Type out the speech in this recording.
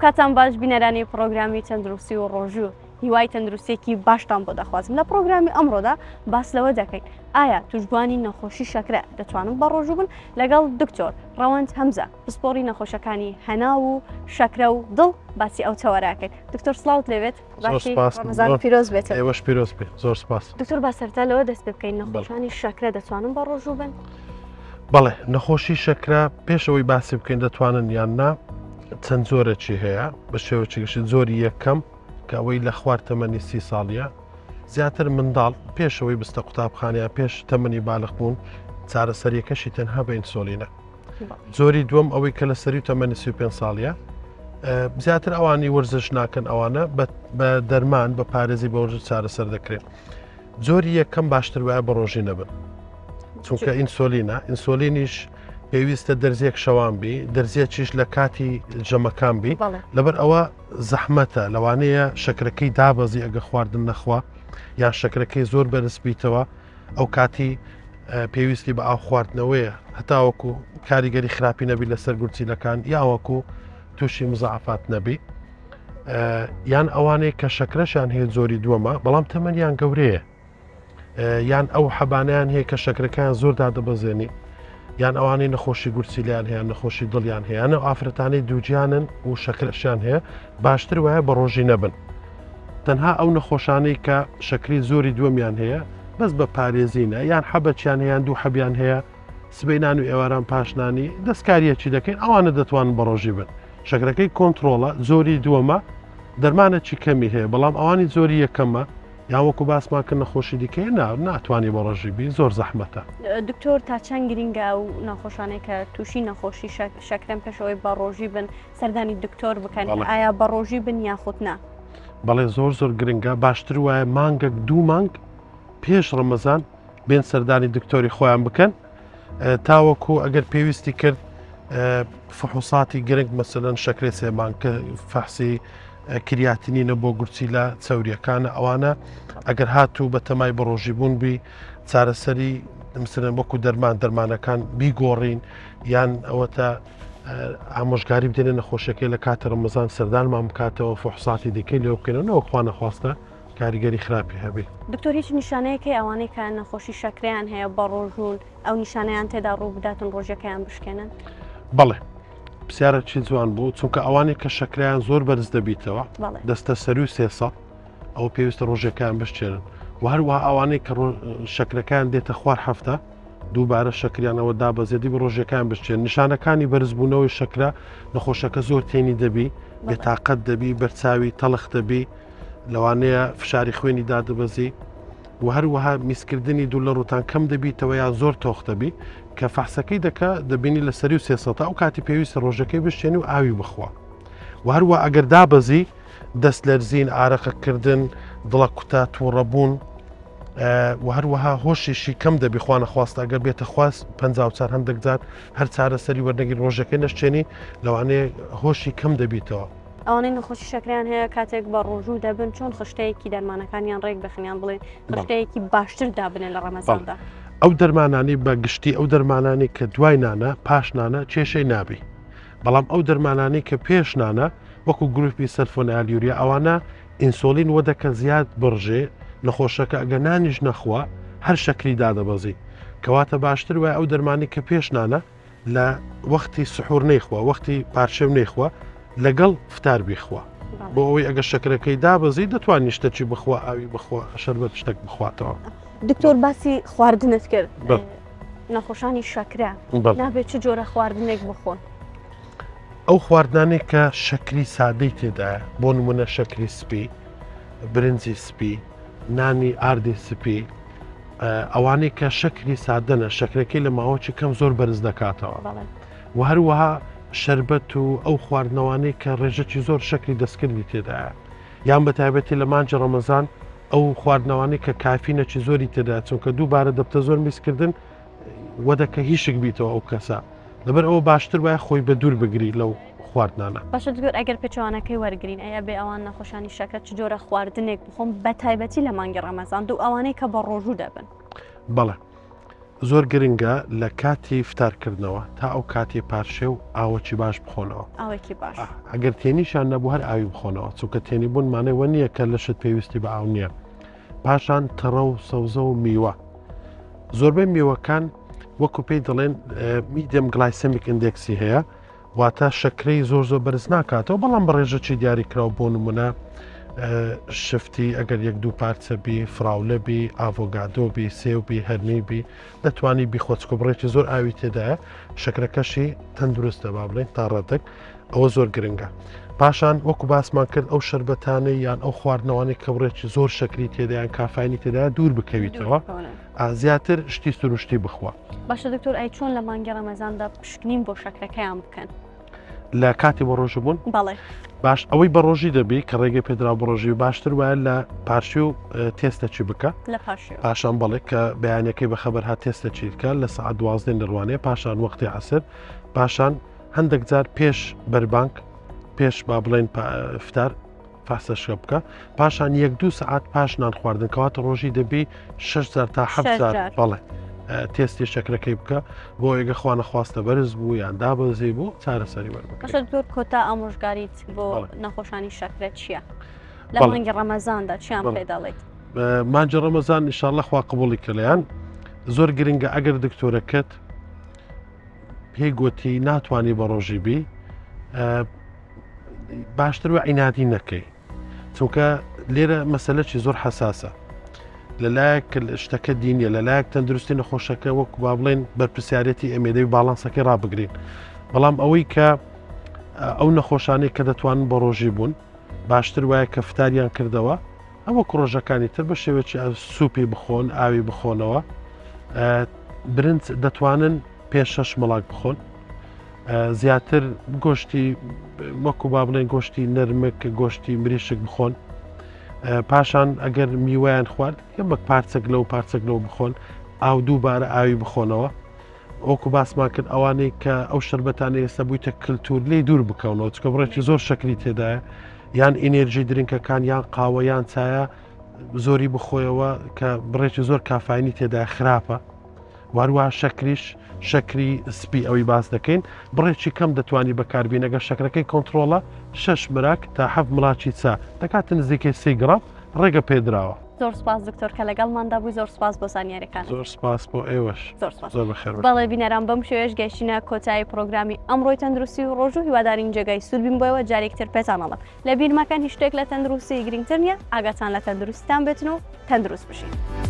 کاتان باش بینەرانی پڕۆگرامی تەندروستی و ڕۆژوو هیوای تەندروستێکی باشتان بۆ دەخوازم لە پڕۆگرامی ئەمڕۆدا باس لەوە دەکەین ئایا توشبوانی نەخۆشی شەکرە دەتوانن بە ڕۆژوو بن لەگەڵ دکتۆر ڕەوەند هەمزە پسپۆڕی نەخۆشەکانی هەناو و شەکرە و دڵ باسی ئەو تەوەراکەین دکتۆر سڵاوت لێبێت ڕەمەزان پیرۆز بێت ئێوەش پیرۆز بێت زۆر سپاس دکتۆر با سەرتا لەوە دەست پێ بکەین نەخۆشانی شەکرە دەتوانن بە ڕۆژوو بن بەڵێ نەخۆشی شەکرە پێشەوەی باسی بکەین دەتوانن یان نا چەند جۆرەکی هەیە بە شێوەکی گشتی جۆری یەکەم کە ئەوەی لە خوار تەمەنی سی ساڵیە زیاتر منداڵ پێشەوەی بستە قوتابخانەیە پێش تەمەنی بالغ بوون چارەسەریەکەشی تەنها بە ئینسۆلینە جۆری دووەم ئەوەی کە لە سەری تەمەنی 35 ساڵیە زیاتر ئەوانی وەرزش ناکەن ئەوانە بە دەرمان بە پارێزی بە وەرزش چارەسەر دەکرێن جۆری یەکەم باشتر وایە بە ڕۆژی نەبن چونکە ئینسۆلینە ئینسۆلینیش پێویستە دەرزیەک شەوان بی دەرزیەکیش لە کاتی ژەمەکان بی لەبەر ئەوە زەحمەتە لەوانەیە شەکرەکەی دابەزی ئەگە خواردن نەخوا یان شەکرەکەی زۆر بەرز بیتەوە ئەو کاتی پێویستی بە ئاو خواردنەوەیە هەتاوەکو کاریگەری خراپی نەبی لەسەر گورچیلەکان یاوەکو تووشی مزعفات نەبی یان ئەوانەی کە شەکرەشیان هەیە جۆری دووەمە بەڵام تەمەنیان گەورەیە یان ئەو حەبانیان هەیە کە شەکرەکان زۆر دادەبەزێنی یان ئەوانەی نەخۆشی گورچیلیان هەیە نەخۆشی دڵیان هەیە و ئافرەتانی دووگیانن و شەکرەشیان هەیە باشتر وایە بە ڕۆژی نەبن تەنها ئەو نەخۆشانەی کە شەکری زۆری دووەمیان هەیە بەس بە پارێزینە یان حەبەچیان هەیە دوو حەبیان هەیە سبەینان و ئێواران پاشنانی دەستکاریەکی دەکەین ئەوانە دەتوانن بە ڕۆژی بن شەکرەکەی کۆنتڕۆڵە جۆری دووەمە دەرمانەکی کەمی هەیە بەڵام ئەوانی جۆری یەکەمە یان وەکو باسمان کرد نەخۆشی دیکەیە نا ناتوانانی بە ڕۆژی بی زۆر زەحمەتە. دکتۆر تا چەند گرینگە ئەو نەخۆشانەی کە تووشی نەخۆشی شەکرەن پێش ئەوەی بە ڕۆژی بن سەردانی دکتۆر بکەن ئایا بە ڕۆژی بن یاخود نا؟ بەڵێ زۆر زۆر گرنگە باشتر وایە مانگەک دوو مانگ پێش ڕەمەزان بێن سەردانی دکتۆری خۆیان بکەن تاوەکو ئەگەر پێویستی کرد فحوساتی گرنگ مەسەلەن شەکرەی سێمان کە فەحسی کریاتینینە بۆ گورچیلە چەوریەکانە ئەوانە ئەگەر هاتوو بە تەمای بەڕۆژی بوون بی چارەسەری مثلەن وەکو دەرمان دەرمانەکان بیگۆڕین یان ئەوەتە ئامۆژگاری بدێنە نەخۆشیەکەی لە کاتی ڕەمەزان سەردانمان بکاتەوە فحوساتی دیکەی لێ بکەینەوە نەوەک خوا نەخواستە کاریگەری خراپی هەبێ. دکتۆر هیچ نیشانەیەک هەیە ئەوانەی کە نەخۆشی شەکرەیان هەیە بەڕۆژوون ئەو نیشانەیان تێدا ڕوو بداتن ڕۆژەکەیان بشکێنن؟ بەڵێ پرسیارەکی جوان بوو چونکە ئەوانەی کە شەکرەیان زۆر بەرز دەبیتەوە دەستە سەروی 300 ئەوە پێویستە ڕۆژەکان بشکێنن و هەروەها ئەوانەی کە شەکرەکان دێتە خوار هەفتە دووبارە شەکریانەوە دابەزێتی بە ڕۆژەکان بشکێن نیشانەکانی بەرزبوونەوەی شەکرە نەخۆشەکە زۆر تێنی دەبی بێتاقەت دەبی بەرچاوی تەڵخ دەبی لەوانەیە فشاری خوێنی دادەبەزی و هەروەها میزکردنی دوو لە ڕوتان کەم دەبیتەوە یان زۆر تۆخ دەبی کە فەحسەکەی دەکا دەبینی لە سەری و سێسەتا ئەو کاتی پێویستە ڕۆژەکەی بشتێنی و ئاوی بخوا و هەروە ئەگەر دابەزی دەست لەرزین ئارەقەکردن دڵە کوتا تووڕەبوون و هەروەها هۆشیشی کەم دەبی خوانە خواستە ئەگەر بێتە خواست 54 هەندێک جار هەر چارەسەری وەرنەگیر ڕۆژەکەی نەشتێنی لەوانەیە هۆشی کەم دەبیتەوە. ئەوانەی نەخۆشی شەکرەیان هەیە کاتێک بە ڕۆژوو دەبن چۆن خشتەیەکی دەرمانەکانیان ڕێک بخن یان بڵێن خشتەیەکی باشتر دابنێن لە ڕەمەزاندا؟ ئەو دەرمانانی بە گشتی ئەو دەرمانانی کە دوای نانە پاش نانە کێشەی نابی بەڵام ئەو دەرمانانی کە پێش نانە وەکو گروپی سەلفۆنالیوریا ئەوانە ئینسۆلین وەدەکە زیاد بڕژێ نەخۆشەکە ئەگە نانیش نەخوا هەر شەکری دادەبەزی کەواتە باشتر وای ئەو دەرمانی کە پێش نانە لە وەختی سحور نەیخوا وەختی پارشێو نەیخوا لەگەڵ فتار بیخوا بۆ ئەوەی ئەگەر شەکرەکەی دابەزی دەتوانانی شتەکی بخوا ئاوی بخوا شەربەت شتێک بخواتەوە. دکتۆر باسی خواردنت کرد نەخۆشانی شەکرە نابێت چ جۆرە خواردنێک بخۆن؟ ئەو خواردنانێک کە شەکری سادەی تێدایە بۆ نمونە شەکری سپی برنجی سپی نانی ئاردی سپی ئەوانەی کە شەکری سادەنە شەکرەکەی لە ماوەکی کەم زۆر بەرز دەکاتەوە و هەروەها شربەت و ئەو خواردنەوانەی کە ڕێژەکی زۆر شەکری دەستکردی تێدایە یان بە تایبەتی لە مانجی ڕەمەزان ئەو خواردنەوانەی کە کافینەکی زۆری تێدا چونکە دووبارە دەبتە زۆر میزکردن وەدەکە هیشک بیتەوە ئەو کەسە لەبەر ئەوە باشتر وایە خۆی بە دوور بگری لەو خواردنانە. باشە دکتۆر ئەگەر پێچەوانەکەی وەرگین ئەیا بێ ئەوان نەخۆشانی شەکرە چ جۆرە خواردنێک بخۆم بە تایبەتی لە مانگی ڕەمەزان دوو ئەوانەی کە بە ڕۆژوو دەبن؟ بەڵێ. زۆر گرنگە لە کاتی فتارکردنەوە تا ئەو کاتی پارشێو ئاوەکی باش بخۆنەوە. ئاوێکی باش. ئەگەر تێنیشان نەبوو هەر ئاوی بخۆنەوە، چونکە تێنی بوون مانای وە نییە کە لەشت پێویستی بە ئاو نییە. پاشان تەڕە و سەوزە و میوە. زۆربەی میوەکان وەکو پێی دەڵێن medium glycemic index ی هەیە، واتە شەکرەی زۆر زۆر بەرز ناکاتەوە بەڵام بە ڕێژەکی دیاریکراو بۆ نمونە شفتی ئەگەر یەک دوو پارچە بی فراولە بی ئاڤۆگادۆ بی سێو بی هەرمی بی دەتوانی بیخۆ چکە بڕێکی زۆر ئاوی تێدایە شەکرەکەشی تەندروستە با بڵێن تا ڕادەک ئەوە زۆر گرنگە پاشان وەکو باسمان کرد ئەو شربەتانەی یان ئەو خواردنەوانەی کە بڕێکی زۆر شەکری تێدایان کافاینی تێدا دوور بکەویتەوە زیاتر شتی سروشتی بخوا. باشە دکتۆر ئەی چۆن لە مانگی ڕەمەزاندا پشکنین بۆ شەکرەکەیان بکەن؟ لە کاتی بە ڕۆژە بوون؟ بەڵێ. باش ئەوەی بە ڕۆژی دەبی کە ڕێگەی پێدرا بە ڕۆژی باشتر وایە لە پارشی و تێستەچی بکە لە پارشی پاشان بەڵێ کە بەیانەکەی بە خەبەر هات تێستەچی بکە لە سەعات 12 لە ڕوانەیە پاشان وەختی عەسر پاشان هەندێک جار پێش بەربانک پێش با بڵێن فتار فاسەشکە بکە پاشان یەک دوو سەعات پاش نان خواردن کەواتە ڕۆژی دەبی شش جار تا حەفت جار بەڵێ تێستی شەکرەکەی بکە بۆ ئێگە خوانە خواستە بەرز بوو یان دابەزی بوو چارەسەری وەربگرە دکتۆر کۆتا ئامۆژگاریت بۆ نەخۆشانی شەکرە چییە؟ لە مانگی ڕەمەزاندا چیان پێ دەڵێیت؟ مانگی ڕەمەزان ئینشاءاللە خوا قبوڵی کەلیان زۆر گرنگە ئەگەر دکتۆرەکەت پێی گوتی ناتوانانی بە ڕۆژی بی باشتر وە عینادی نەکەی چونکە لێرە مەسەلەکی زۆر حەساسە لەلایەک شتەکە دینیە لەلایەک تەندروستی نەخۆشەکە وەک با بڵێن بەرپرسیارەتی ئەمێدەی باڵانسەکەی ڕابگرین بەڵام ئەوەی کە ئەو نەخۆشانەی کە دەتوانن بە ڕۆژی بوون باشتر وایە کە فتاریان کردەوە ئەوە ڕۆژەکانی تر بە شێوەیەکی سوپی بخۆن ئاوی بخۆنەوە برنج دەتوانن پێ شەش مڵاک بخۆن زیاتر گۆشتی وەکو با بڵێن گۆشتی نەرمک گۆشتی مریشک بخۆن پاشان ئەگەر میوەیان خوارد کەمەک پارچەک لەو پارچەک لەو بخۆن ئاو دووبارە ئاوی بخۆنەوە وەکو باسمان کرد ئەوانەی کە ئەو شربەتانە ئێستا بوویتە کللتور لی دوور بکەونەوە چکە بڕێکی زۆر شەکری تێدایە یان energy drink ەکان یان قاوە یان چایە زۆری بخۆیەوە کە بڕێکی زۆر کافاینی تێدا خراپە وهەروەها شەکریش، شەکری سپی ئەوەی باس دەکەین، بڕێکی کەم دەتوانی بەکاربینی ئەگەر شەکرەکەی کۆنتڕۆڵە، شەش مراک تا حەفت مراکی چا، دەکاتە نزیکەی 30 گڕام، ڕێگە پێدراوە. زۆر سوپاس دکتۆر کە لەگەڵماندا بووی زۆر سوپاس بۆ زانیاریەکانت. زۆر سوپاس بۆ ئێوەش. زۆر سوپاس. زۆر بەخێر بێن. بەڵێ بینەران بەم شێوەیەش گەیشتینە کۆتایی پڕۆگرامی ئەمڕۆی تەندروستی و ڕۆژوو هیوادارین جێگای سوود بین بۆیەوە جارێکی تر پێتان ئەڵێم لەبیر مەکەن هیچ شتێک لە تەندروستی گرنگتر نییە ئاگاتان لە تەندروستیتان بێتن و تەندروست بژین.